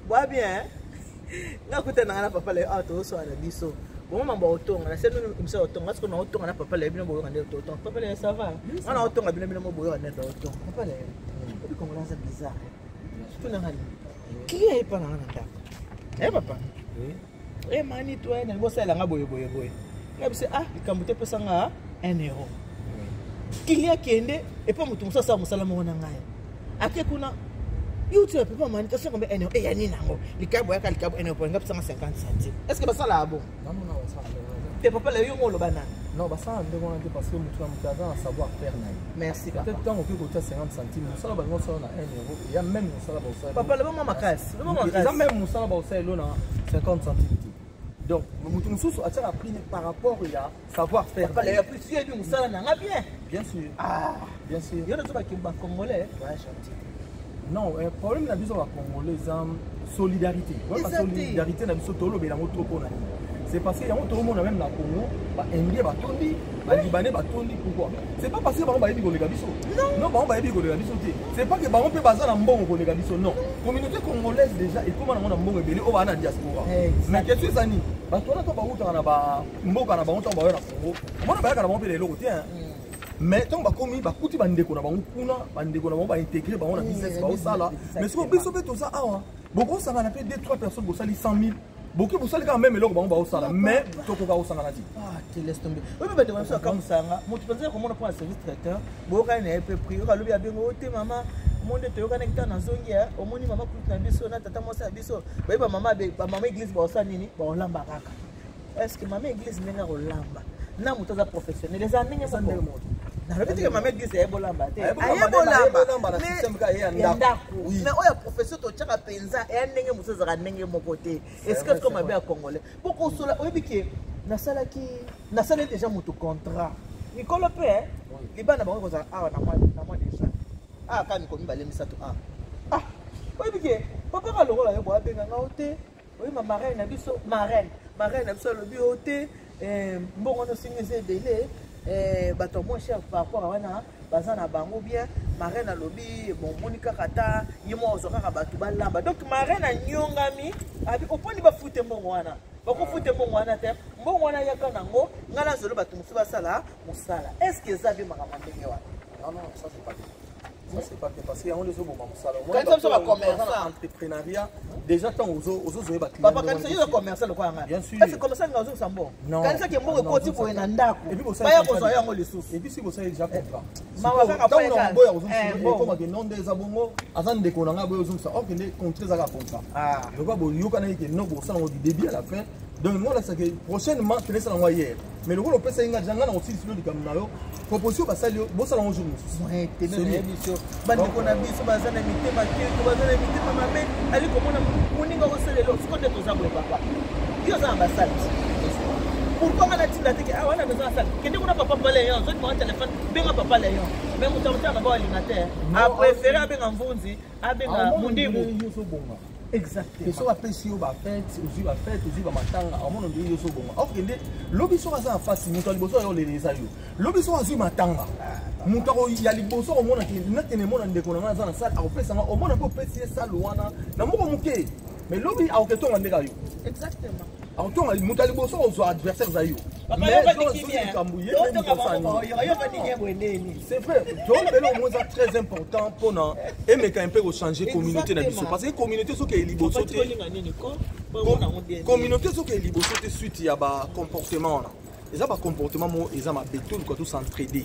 Boa bien. Nga kuta na na papa le ah to so na biso. Bon mambo otonga na senu imsa otonga siko na otonga na papa le bino boyoka nde to otonga. Papa le ça va. Nga na otonga bino bino boyoka nde to otonga. Papa le. Obi congolais c'est bizarre. Surtout na ngani. Client epa na nga na ndako. Eh papa. Oui. Eh mani toi na bosa la nga boye boye boye. Nga biso ah likambo te pesa nga 1 euro. Client kende epa mutu musa sa musala moko na ngai. Ake kuna yo tu papa mani kasi combien 1 euro eh ya nini yango likabo yaka likabo 1 euro nga pesa nga 50 centimes. Est-ce que basala bon? Non non non basala. Te papa la yo mo loba nani? Non basala ndenge wana te parce que mutu na mutu aza na savoir faire na ye. Merci papa. Peut-être ntango okoki kotia 50 centimes mosala balingi osala na 1 euro eya même mosala baosala. Papa loba mwa makasi. Loba makasi. Eza même mosala baosala elo na 50 centimes te. Donc moto mosusu atiaka prix par rapport ya savoir faire. Papa la plus yo yebi mosala na nga bien. Bien sûr. Ah bien sûr. Yo nazo ba congolais ba gentil. Non, eh, problème na biso ba congolais eza solidarité. Ba solidarité na biso tolobela yango trop pona nini? C'est parce que yango tolomona même na Congo, ba Indiens batondi, ba Libanais batondi pourquoi? C'est pas parce que bango bayebi koleka biso. Non, bango bayebi koleka biso te. C'est pas que bango mpe baza na mbongo koleka biso non. Communauté congolaise déjà ekoma nango na mbongo ebele oyo baa na diaspora. Mais question eza nini? Bato wana to bautaka na ba mboka na bango ntango baya na Congo, omona bayaka na bango mpe na eloko te. Mais ntango bakomi bakuti bandeko na bango kuna, bandeko na bango baintegre bango na business baosala. Mais sikoyo biso mpe toza awa, bokosangana mpe 2 3 personnes bosali 100 000 boki bosali kaka meme eloko bango baosala mais tokoka kosangana ti. Ah, te laisse tomber. Oyo bandeko na biso akamusanga moto mpenza ya komona mpona service traiteur boyokani na ye mpe prix oyo alobi abengo o te mama monde toyokanaki ntango nazongi omoni mama kutu na biso na tata mwasi ya biso baye bamama bamama église baosala nini baolamba kaka. Est ce que mama église ndenge akolamba na moto aza professionnel eza ndenge moko? Nalobi teke mama église aye bolamba te, aye bolamba ya ndako, mais oyo ya profession totyaka mpenza eya ndenge mosusu, ezalaka ndenge moko te. Est ce que mabe ya congolais bokosola oyebi ke nasalaki nasaleli déjà moto contrat mikolo mpe libanda bango ekozala awa na mois de juin awa kaka mikolo mibale misato awa. Ah oyebi ke papa ka lokola yo boye abenga ngao te oyeba marraine na biso, marraine na biso alobi oyo te mbongo wana osengi eza ebele, bato ya moins cher par rapport a wana baza na bango bien. Marraine alobi bon omoni kaka ata ye moko ozwa kaka bato balamba. Donc marraine anyongami abi oponi bafute mbongo wana, bakofute mbongo wana te, mbongo wana yaka nango ngai nazolo bato mosusu basala mosala. Est ce que eza bien makambo ya ndenge wana? Non, non, ça c'est pas bien. Ça c'est pas bien parce que yango nde ezoboma mosala. Kanisa biso ba commerçant. Entrepreneuriat déjà ntango ozozoye ba papa kanisa yo commerçant lokola ngai. Bien sûr. Est-ce que commerçant nga ozongisa mbongo? Non. Kanisa ke mbongo ekoti boye na ndako. Et puis bosali baya contrat kozwa yango lisusu. Et puis si bosali déjà contrat. Mawa kaka Ntango po na eka. boya ozongisa Eh, mbongo. ekoma ke non nde eza bongo aza ndeko na ngai boye ozongisa or ke nde contrat ezaka contrat. Ah. Lokola boyokanaki ke non bosala yango du début à la fin. Donc moi là c'est que prochainement tu laisses yango hier. Mais lokola opesaki nga déjà nga na kosilisi yo likambo na yo proposition basali yo bosala yango jour mosusu. Ouais, te C'est na mieux. biso bandeko na biso baza na mitema keto, baza na mitema mabe, ali komona moninga kosala eloko siko nde toza boye. Papa yo oza na basali, pourquoi nga natinda te ke ah wana besoin asala kende kuna papa Léon soki mwa telefone benga papa Léon, mais moto akotala na bao alinga te, apréféré abenga mvunzi, abenga mundibu. Yo ozobonga. Exactement. Soki apesi yo bafete, ozwi bafete, ozwi bamatanga, omona ndenge yo ozobonga or kende lobi soki aza na fasi moto ya liboso ayo olela eza yo. Lobi soki azwi matanga, moto ya liboso akomona ke nakende mona ndeko na ngai aza na sale, akopesa nga omona mpe opesi ye sale wana na moko moke, mais lobi akoketonga ndeka yo. Exactement. Akotonga moto ya liboso akozwa adversaire eza yo. Papa, Mais yo vandi soki kimia. likambo ye Yo nde tonga moto asala bango nini? baoyo, yo vandi kimia boye ndeni. C'est vrai, tolobela au moins eza très important mpona emeka mpe kochanger communauté na biso. Exactement. Parce que communauté soki eyei liboso Papa, te tolinga nini ko Po omona yango bien. Communauté soki eyei liboso te, suite ya bacomportement wana eza bacomportement moko eza mabe. Toluka tosentraider.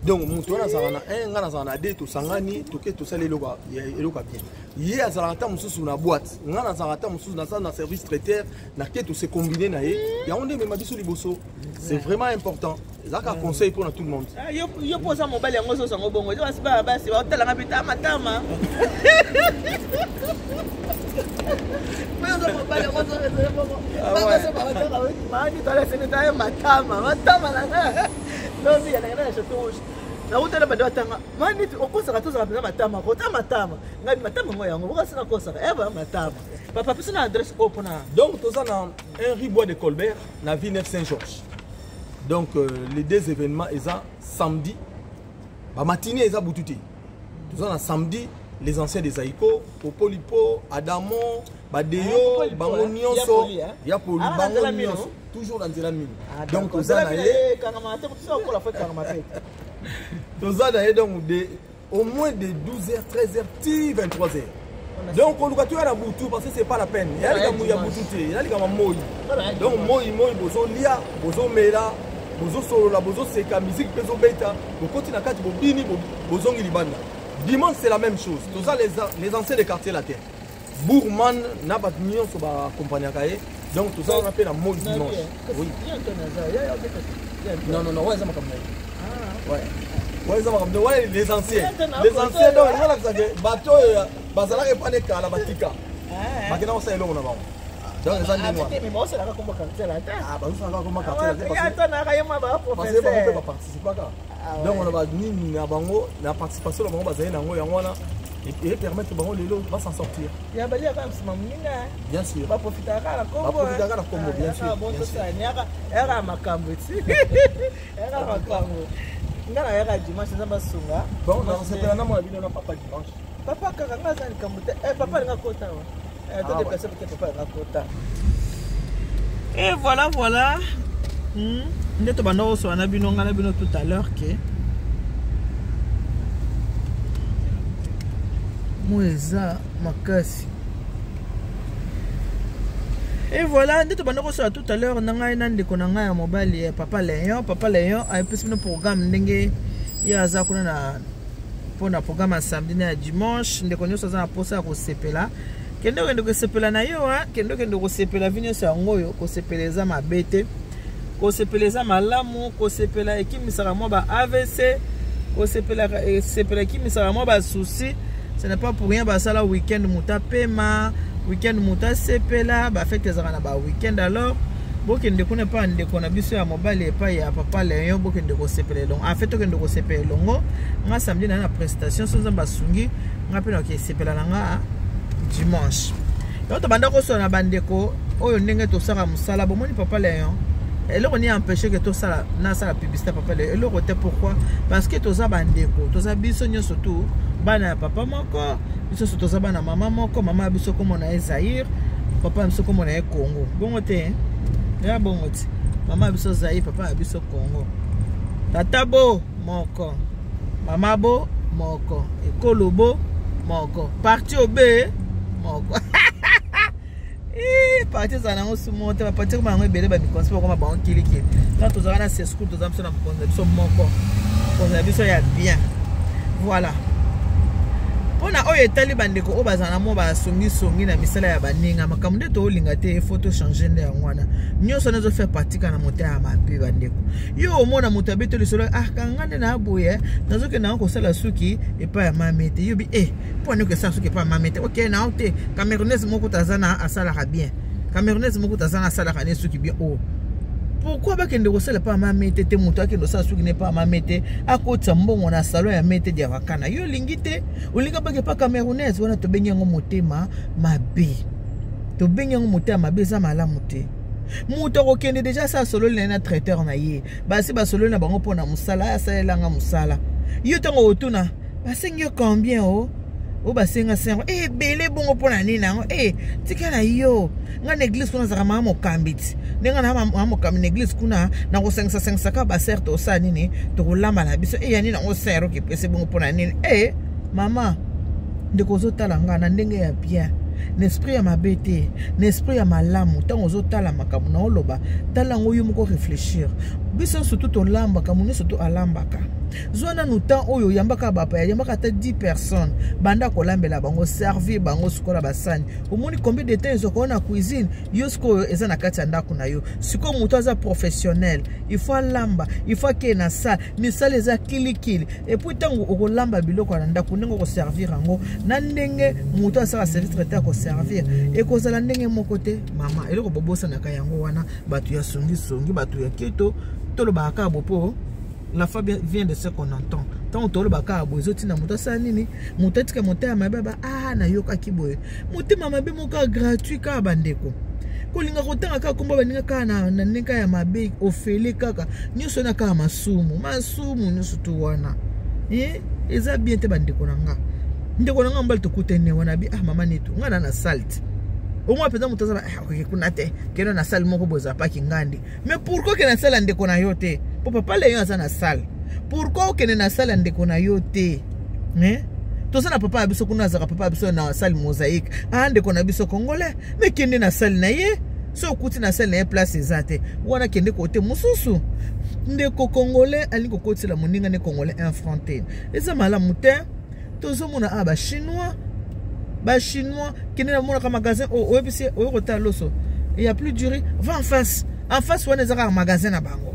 Donc moto wana azalaka na 1, ngai nazalaka na 2, tosangani toke tosali eloko eloko ya bien. Ye azalaka ata mosusu na boîte, ngai nazalaka ata mosusu naza na service traiteur, nake tose combine na ye, yango nde emema biso liboso. C'est vraiment important, ezalaka conseil mpona tout le monde. Ah, yo yo mpo oza mobali yango ozozango bongo eza basi baya basi baotalanga mpe tamatama po oza mobali yango ozorezone bongo. Ah ouais. Maani toalesene taye matama matama na nga lobi yananga na Chateau Rouge nautana bande batanga mani okosaka tozala mpenza matama kota matama ngai matama ngo yango bokasi nakosaka eba matama. Papa pesa na adresse oyo mpona. Donc toza na 1 rue Bois de Colbert na Villeneuve Saint Georges. Donc les deux événements eza samedi bamatinée, eza butu te. Toza na samedi Les anciens des Aïko, Popolipo, Adamo, Badeyo, bango nyonso, ya poli, bango nyonso, toujours dans nzela mino. Donc toza na ye, toza na ye donc de au moins de 12h, 13h, ti 23h. Donc koluka toya na butu parce que c'est pas la peine. Ya likambo ya butu te, ya likambo moi. Donc moi moi bozolia, bozomela, bozosolola, bozoseka, musique mpe ezobeta, bokoti na kati, bobini, bozongi libanda. Dimanche c'est la même chose. Toza les anciens des quartiers latin. Bourman na bato nyonso baaccompagnaka ye. Donc toza wana mpe na moi dimanche. Oui. Non non non, ouais, eza makambo na ye. Ouais. Ouais, eza makambo na ye. Les anciens. Les anciens donc ezalakisa ke bato oyo bazalaka epa ne kala batika. Bakenda kosala eloko na bango. Donc eza ndenge wana. Bazosalaka kombo quartier latin. Ah, bazosalaka kombo quartier latin parce que bango mpe baparticipaka. Donc on a nini na bango na participation na bango bazali nango yango wana et permettre bango lelo ba s'en sortir. Ya bali ya nsima moninga. Bien sûr. Baprofitaka na kombo. Baprofitaka na kombo, bien sûr. Bon tosala yaka makambo ti. Yaka makambo. Nga na yaka dimanche nzambe asunga. Bon, nasepela na mwana bino na papa dimanche. Papa kaka nga aza likambo te. Papa alinga kota wa. To déplacer peut-être papa alinga kota. Et voilà voilà. Nde tobanda kosola na bino nga na bino tout à l'heure ke moi eza makasi. Et voilà, nde tobanda kosola tout à l'heure na ngai na ndeko na ngai ya mobali papa Léon. Papa Léon ayepesi bino programme ndenge ye aza kuna na mpona programme ya samedi na ya dimanche. Ndeko nyonso aza na mposa ya kosepela, kende okende kosepela na yo, kende okende kosepela. Vi nyonso yango oyo, kosepela eza mabe te, kosepela eza malamu. Kosepela ekimisaka mwa ba AVC, kosepela ekimisaka mwa basusi. Ce n'est pas pour rien basala week-end, moto apema week-end, moto asepela. Bafete ezalaka na baweek-end. Alors bokende kuna epai ya ndeko na biso ya mobali, epai ya papa Léon, bokende kosepela elongo. En fait tokende kosepela elongo. Nga samedi na na prestation, so Nzambe asungi nga mpe nakoki esepela na nga dimanche. Yango tobanda kosola na bandeko oyo ndenge tosala mosala. Bomoni papa Léon, eloko nini empêche ke tosala nasala publicité papa Léon? Eloko te. Pourquoi? Parce que toza bandeko, toza biso nyonso tu bana ya papa moko, biso nyonso toza bana mama moko. Mama ya biso kombo na ye Zaire, papa ya biso kombo na ye Congo. Bongo te ya bongo ti mama ya biso Zaire, papa ya biso Congo, tata bo moko, mama bo moko, ekolo bo moko, parti obe moko. Parti ezala nango sumo te, baparti ekoma yango ebele, bamikonzi bakoma bango kilikili. Ntango tozalaka na sescour, toza biso na mokonzi na biso moko, mokonzi na biso ya bien. Voilà, mpona oyo etali bandeko oyo bazala na mwa basongisongi na misala ya baninga, makambo nde toolinga te, efo tochange nde yango wana. Nyonso wana ezofaire partie na motema ya mabe. Bandeko, yo omona moto abeti lisolo: "Ah, kanga nde na boye, nazokende yango kosala suki epai ya mame te." Yobi e mpo ani okesala suki epai ya mame te? Ok, nao te, Camerounaise moko taza na asalaka bien, Camerounaise moko taza na asalaka ne suki bien. O pourquoi bakende kosala epai ya mame te? Te, moto akende kosala suki ne epai ya mame te, akotisa mbongo na salon ya mete diavakana. Yo olingi te, olingi bake epa Camerounaise wana. Tobengi yango motema mabe, tobengi yango motema mabe, eza malamu te. Moto akokende deja asala sololi na ye na traiteur na ye, basi basololi na bango mpona mosala, asalelanga mosala. Yo ntango otuna basengi yo combien, o oyo basenga sengo ebele bongo mpo na nini yango? E tika na yo, ngai na église kuna azalaka maa mokambi ti ndenge na maa mokambi na église kuna, nakosangisasangisaka basere, tosala nini, tokolamba na biso. E ya nini yango sere okepese bongo mpo na nini? E mama, ndeko ozotala ngai na ndenge ya bien, na esprit ya mabe te, na esprit ya malamu. Ntango ozotala makambo na oloba, tala yango yo moko, réfléchir. Biso surtout tolambaka, mo nyonso to alambaka. Zwa nanu temps oyo, oyambaka bapaya, yambaka ata 10 personnes, banda kolambela bango, servir bango, sukola basani. Omoni combien de temps ezwaka na cuisine? Yo sikoyo eza na kati ya ndako na yo. Sikoyo moto aza professionnel, il faut alamba, il faut akee na salle, misala eza kilikili. Et puis ntango okolamba biloko na ndako, ndenge okoservir yango na ndenge moto asala service traiteur akoservir, ekozala ndenge moko te. Mama, eloko bobosanaka yango wana, bato ya songisongi, bato ya keto, tolobaka kaka bopo. La foi vient de ce qu'on entend. Ntango tolobaka kaka boye, ezotinda moto asala nini? Moto atika motema mabe. Aba ah, nayokaki boye, motema mabe moko ya gratuit kaka. Bandeko, kolinga kotanga kaka kombo baninga kaka na ndenge ya mabe, ofele kaka nyonso wana, kaka masumu, masumu nyonso tu wana. Eza bien te, bandeko na nga. Ndeko na ngai mobali, tokutani wana, bi ah, mama Netu, ngai na salte omwa mpenza, moto aza ah, okoki kuna te, kende na salle moko boye, ezala ngandi. Mais pourquoi okende na salle ya ndeko na yo te? Po papa Leon aza na salle, pourquoi okende na salle ya ndeko na yo te, eh? Toza na papa ya biso kuna, azalaka papa ya biso na salle Mosaïque. Ah, ndeko na biso congolais, mais kende na salle na ye. So okuti na salle na ye place eza te, wana kende kote mosusu. Ndeko congolais alingi kokotela moninga ne congolais un franc te, eza malamu te. Tozomona a bachinois, bachinois kende namonaka magasin oyo, oyebisi oyo kotala loso, ya plus du riz, va en face, en face wana eza kaka magasin na bango.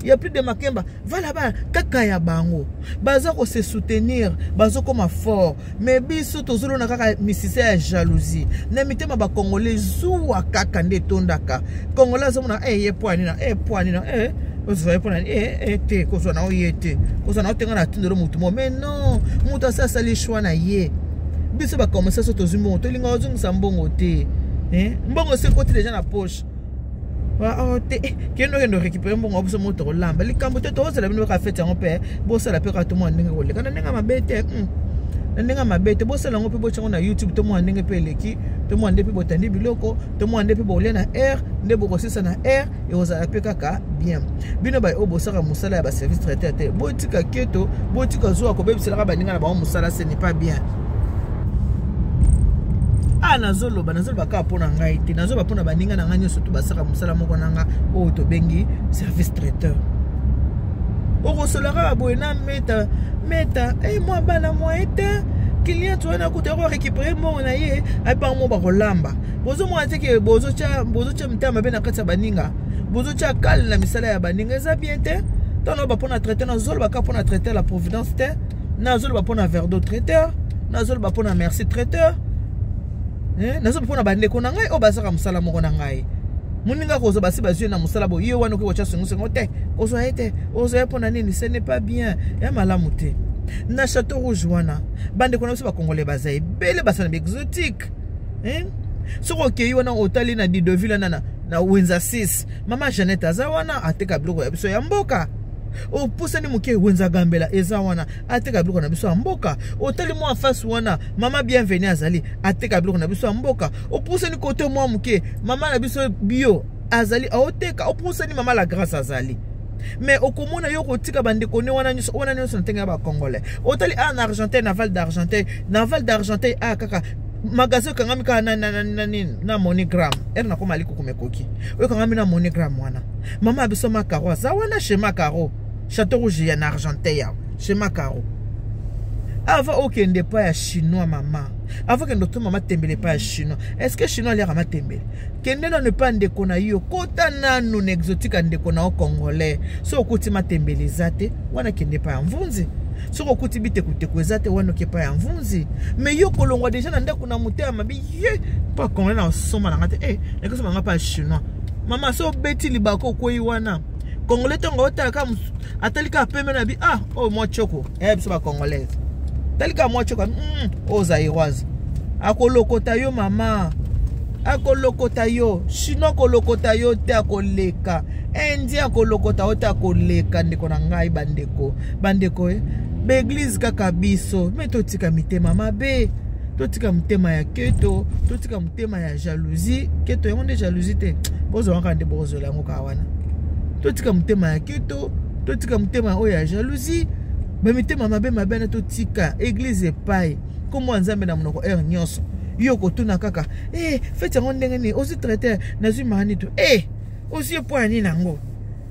Ya plus de makemba, va là-bas, kaka ya bango. Baza kose soutenir, bazokoma fort. Mais biso tozolona kaka misisa ya jalousie na mitema. Bacongolais, zuwa kaka nde etondaka. Congolais azomona e ye po anina e po anina e ozwa ye mpona e te, kozwa na oye te, kozwa na otenga na tindelo motu mo. Mais non, moto asi asali choix na ye. Biso bakomesa, so tozwi mbongo, tolinga ozongisa mbongo te. Mbongo se ekoti deja na poche. Oh, te, kende okende orécupérer mbongo. Biso mo tokolamba likambo te, tozela bino kaka fête yango mpe bosala mpe kaka tomona ndenge koleka na ndenge mabe te, na ndenge mabe te. Bosala yango mpe botyango na YouTube, tomona ndenge mpe eleki, tomona nde mpe botandi biloko, tomona nde mpe bokolia na air, nde bokosisa na air, ekozala mpe kaka bien. Bino baye oyo bosaka mosala ya baservice traiteur te, botika keto, botika zuwa kobebiselaka baninga na bango mosala, ce n'est pas bien. Ah, nazoloba, nazoloba kaka mpo na ngai te, nazoloba mpo na baninga na ngai nyonso to basaka mosala moko na nga oyo tobengi service traiteur. Okosola kaka boye na meta meta e mwa bana mwa ete client wana kuta korécupérer mbongo na ye, ayebango mo bakolamba. Bozomona te ke bozotya mitema mabe na kati ya baninga, bozotya kale na misala ya baninga, eza bien te. Ntango ba mpona traiteur, nazoloba kaka mpona traiteur La Providence te, nazoloba mpona Verdo Traiteur, nazoloba mpona Merci Traiteur, nazoloba mpona bandeko na ngai oyo bazaka mosala moko na ngai. Moninga kozwa basi bazwi na mosala boye, ye wana okoki kotya songosengo te, kozwa ye te, ozwa ye mpona nini? Ce n'est pas bien, ya malamu te. Na Château Rouge wana, bandeko na biso bacongolais baza ebele, basala na baexotique. Soki okei wana, otali na Didoville wana, na Wenza 6, mama Jeannette aza wana, ateka biloko ya biso ya mboka. Opusani moke, Wenza Gambela eza wana, ateka biloko na biso ya mboka. Otali mwa face wana, mama Bienvenu azali, ateka biloko na biso ya mboka. Opusani kote mwa moke, mama na biso Bio azali, aoteka. Opusani, mama La Grâce azali. Mais okomona yo kotika bandeko ne wana nyonso, wana nyonso na ndenge ya bacongolais. Otali a na Argenteuil, na Val d'Argenteuil, na Val d'Argenteuil a kaka magasin ekangami kaka na nini, na MoneyGram. Ere nakoma likukuma ekoki oyo ekangami na MoneyGram wana. Mama ya biso Makaro aza wana chez Makaro, Château Rouge ya na Argenteuil awa, chez Makaro. Avant okende epai ya chinois, mama, avant okende otoma matembele epai ya chinois, est ce que chinois aliaka matembele? Kende nano epai ndeko na yo, kota nanu na exotique ya ndeko na yo congolais. So okuti matembele eza te, wana kende epai ya mvunzi. Soki okuti bitekuteku eza te, wana oke epai ya mvunzi. Mais yo kolongwa deja na ndako na motema mabe, ye mpo congolais na osomba nanga te, e nakosomba nanga mpa ya chinois. Mama, so obeti libako, okwei wana. Congolais ntongo otala kaka, atali kaka pembe na bi ah, oyo mwa choko ya biso bacongolaise, tali kaka mwa choko, oyo zairoise, akolokota yo. Mama, akolokota yo. Chinois akolokota yo te, akoleka. Indien akolokota yo te, akoleka. Ndeko na ngai, bandeko, bandeko, eh? Baeglise kaka biso me totika mitema mabe, totika motema ya keto, totika motema ya jalousie. Keto yango nde jalousie te, bozwa kaka nde bokozwela yango kaka wana. Totika motema ya keto, totika motema oyo ya jalousie, bamitema mabe mabe na totika. Église epai nkombo ya Nzambe na monoko heure nyonso. Yo kotuna kaka e fête yango ndenge nini? Ozwi traiteur, nazwi maanitu e ozwi epo ya nini yango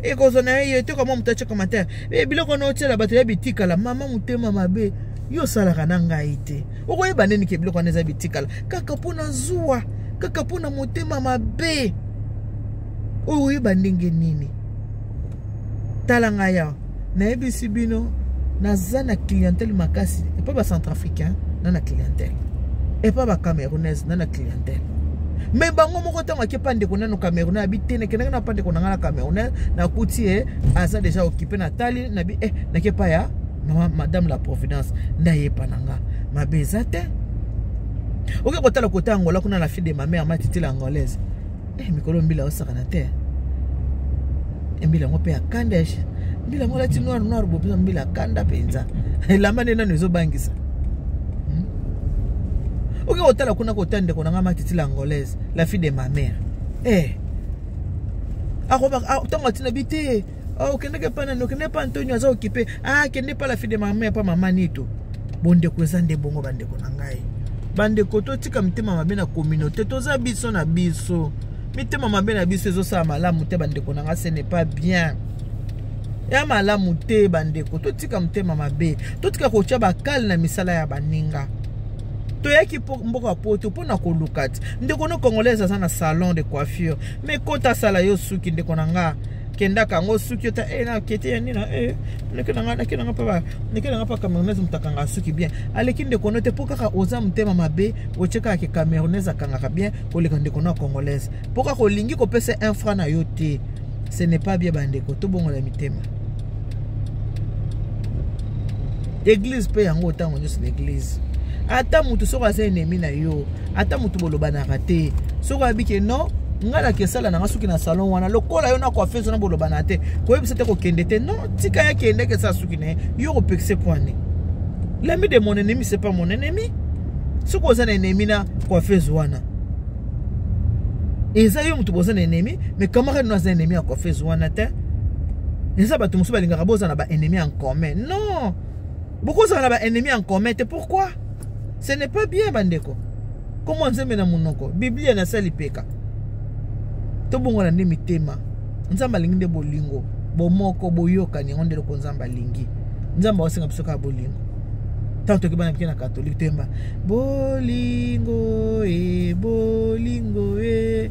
ekozwa na ye te. Kama moto atya commentaire e biloko na otiela bato ya bitikala. Mama, motema mabe yo osalaka na ngai te, okoyeba nini ke biloko wana eza bitikala? Kaka mpo na zuwa, kaka mpo na motema mabe oyo, oyeba ndenge nini? Tala ngai awa, nayebisi bino, naza na clientèle makasi epa bacentrafricain, na clientèle epa bacamerounaise, na clientèle. Mais bango moko, ntango ake pa ndeko nano camerounais, abi te, nakendaki na pa ndeko na ngai na camerounais, nakuti ye aza déjà occupé. Natali nabi eh, nake pa ya mama Madame La Providence, nde ayepa na nga. Mabe eza te. Oke kotala kota Angola kuna, la fille de ma mère Matitila angolaise, eh, mikolo mbila osakana te. Mbila yango mpe ya kanda, mbila yango alati noir noir, bo mpenza mbila kanda mpenza, elamba nde nano ezobangisa. Oke kotala kuna kota ndeko na nga Matiti l'Angolaise, la fille de ma mère. Eh. Akoba ntango atina bi te. Oh, okendeke epa nani, okende epa Antonio aza occupé. Ah, kende epa la fille de ma mère, pa mama Nito. Bondeko eza nde bongo bandeko na ngai. Bandeko totika mitema mabe na communauté, toza biso na biso. Mitema mabe na biso ezosala malamu te bandeko na ngai, ce n'est pas bien. Ya malamu te bandeko, totika motema mabe, totika kotia bakale na misala ya baninga. Toyaki mboka poto mpo na koluka ti ndeko no congolaise aza na salon de coiffure, mais kota asala yo suki ndeko na nga, kendaka yango suki ota e na kete ya nina e neke na nga nake na nga pa neke na nga pa camerounaise moto akangaka suki bien aleki ndeko no te, mpo kaka oza motema mabe otie kaka ke camerounaise akangaka bien koleka ndeko no ya congolaise, mpo kaka olingi kopesa un franc na yo te. Ce n'est pas bien bandeko, tobongola mitema. Église mpe yango ntango nyonso na église, ata motu soki aza ennemi na yo, ata motu bolobanaka te, soki oyebi ke non, ngai nakesala nanga suki na salon wana lokola yo na coiffeuse wana bolobana te, koyebisa te kokende te, non, tika ye kende kesala suki na ye, yo kopekise poane. L'ami de mon ennemi, c'est pas mon ennemi. Soki oza na ennemi na coiffeuse wana, eza yo motu boza na ennemi, mais camarade no aza ennemi ya coiffeuse wana te. Eza bato mosusu balingaka bozala na baennemi en commun. Non, bokozala na baennemi en commun te. Pourquoi? Ce n'est pas bien bandeko. Komwa Nzambe na monoko, Biblia na sali peka. Tobongola nde mitema. Nzambe alingi nde bolingo, bomoko, boyokani, yango nde eloko Nzambe alingi. Nzambe aosenga biso kaka bolingo. Ntango toki bana mike na katolike toyemba bolingo e bolingo e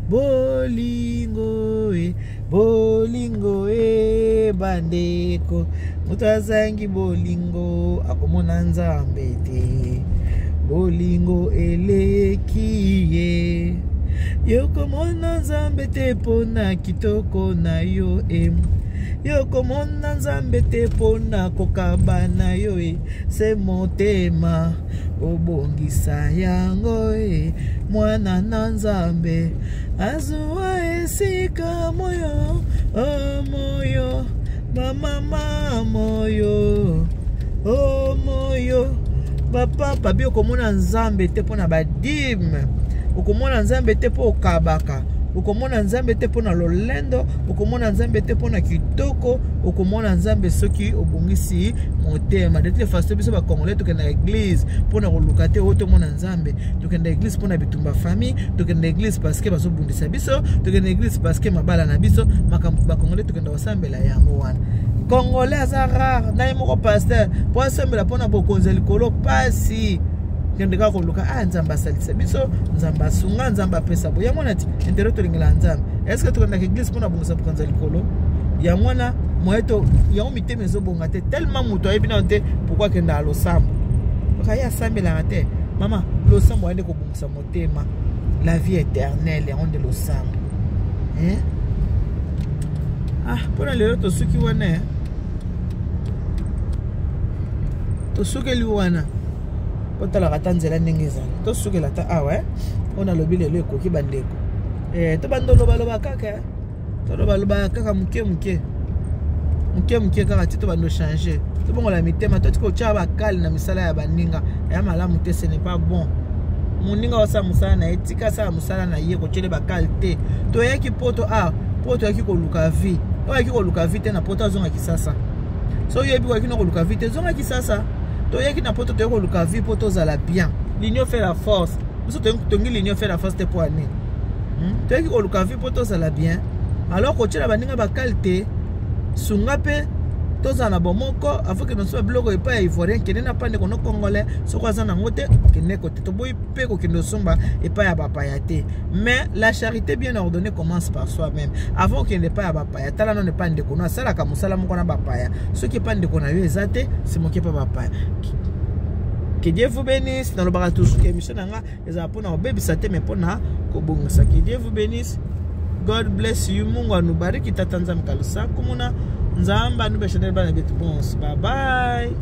bolingo e bolingo e bandeko, moto azangi bolingo akomona Nzambe te. Bolingo eleki ye, yokomona Nzambe te mpona kitoko na yo e, yokomona Nzambe te mpona kokaba na yo e, se motema obongisa yango e, mwana na Nzambe azwa esika moyo o moyo bamama moyo o moyo bapapa bi. Okomona Nzambe te mpo na badime, okomona Nzambe te mpo okabaka, okomona Nzambe te mpo na lolendo, okomona Nzambe te mpo na kitoko, okomona Nzambe soki obongisi motema. De toute façon, biso bacongolais tokenda église mpo na koluka te oyo tomona Nzambe. Tokenda église mpo na bitumba famille, tokenda église parce que bazobundisa biso, tokenda église parce que mabala na biso makambo. Bacongolais tokenda kosambela yango wana. Congolais aza rare na ye moko pasteur mpo asambela mpo na bokonzi ya likolo. Pasi kende kaka koluka a Nzambe asalisa biso, Nzambe asunga, Nzambe apesa boye. Yango wana ti intérêt tolingela Nzambe. Est-ce tokendaka église mpona bongisa bokonzi ya likolo? Yango wana moye to yango mitema ezobonga te, tellement moto ayebi nano te pourquoi akendaka losambo. Kaka ye asambelaka te. Mama, losambo ayende kobongisa motema, la vie éternelle, yango nde losambo, eh? Ah, mpona lelo tosuki wana, eh? Tosukeli wana, otalaka ata nzela ndenge ezali. Tosukela ata awa, eh? Oyo nalobi lelo ekoki bandeko, eh, tobanda olobaloba kaka, eh? Tolobaloba kaka moke moke moke moke kaka ti tobanda ochange, tobongola mitema, totika otya bakale na misala ya baninga ya malamu te. Ce n'est pas bon. Moninga osala mosala na ye, tika asala mosala na ye, kotyele bakale te. Toyaki poto a po toyaki koluka vie. Oyaki koluka vie te na poto, azonga Kisasa. So oyebi koyaki na koluka vie te, zonga Kisasa. Toyaki na poto, toyaki koluka vie mpo tozala bien. L'union fait la force. Biso tongi l'union fait la force te mpo ani toyaki koluka vie mpo tozala bien. Alors kotyela baninga bakale te, sunga mpe tozala na bomoko. Afo kende osomba biloko epai ya Ivoirien, kende na pande kono Congolais. Soki aza nango te, kende kote. Toboyi mpe kokende osomba epai ya bapaya te, mais la charité bien ordonnée commence par soi-même. Avant okende epai ya bapaya, tala nano epai ndeko no asalaka mosala moko na bapaya. Soki epai ndeko na yo eza te, simoki epai bapaya. Que Dieu vous bénisse. Nalobaka toujours ke émission na nga ezala mpona kobebisa te, mais mpona kobongisa. Que Dieu vous bénisse. God bless you. Mungu anubariki. Tata Nzambe kalusa kumuna Nzambe anubeshanele bana betu bonso. Bye bye.